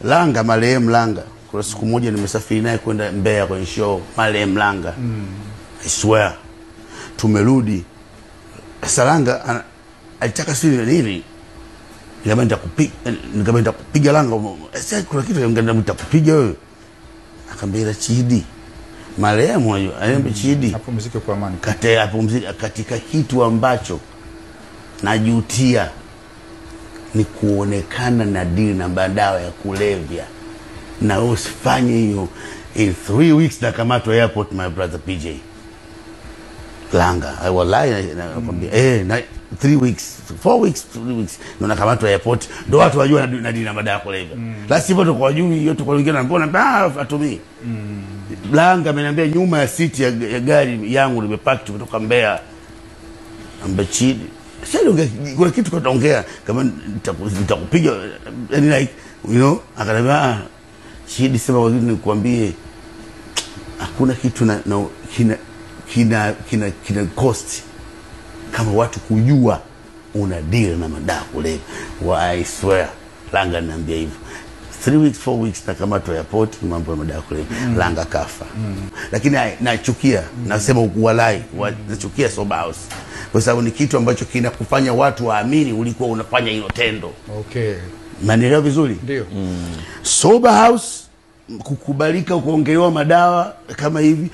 Langa, marehemu Langa, kuna siku moja nimesafiri naye kwenda Mbeya kwenye show, marehemu Langa. I swear, tumerudi sasa, Langa alitaka sijui nini, nikamwambia nitakupiga, nikamwambia nitakupiga Langa. Sasa kuna kitu, nikamwambia nitakupiga wewe. Akaambia ila Chidi, marehemu unajua, aliniambia Chidi, Apumzike kwa amani. Kate apumzike, katika kitu ambacho najutia ni kuonekana na deal na madawa ya kulevya, na wewe usifanye hiyo. In 3 weeks nakamatwa airport, my brother PJ Langa. Wallahi nakwambia, na 3 weeks, 4 weeks, 3 weeks ndo nakamatwa airport, ndo watu wajua na deal na madawa ya kulevya. La sivyo tuko wajui hiyo, tuko wengine mbona atumii. Langa ameniambia nyuma ya siti ya gari yangu nimepaki, tumetoka Mbeya, amba chini sasa kuna kitu kataongea kama nitakupiga, yani like akaniambia, "Ah, Chidi, sema kwa kitu nikwambie, hakuna kitu na kina cost kama watu kujua una deal na madawa kulevya." Wa I swear, Langa niambia hivyo, 3 weeks, 4 weeks nakamatwa airport, mambo ya madawa kulevya. Langa kafa. Lakini nachukia, nasema walai, nachukia sober house kwa sababu ni kitu ambacho kinakufanya watu waamini ulikuwa unafanya hilo tendo. Manielewa vizuri? Ndio. Sober house, kukubalika kuongelewa madawa kama hivi.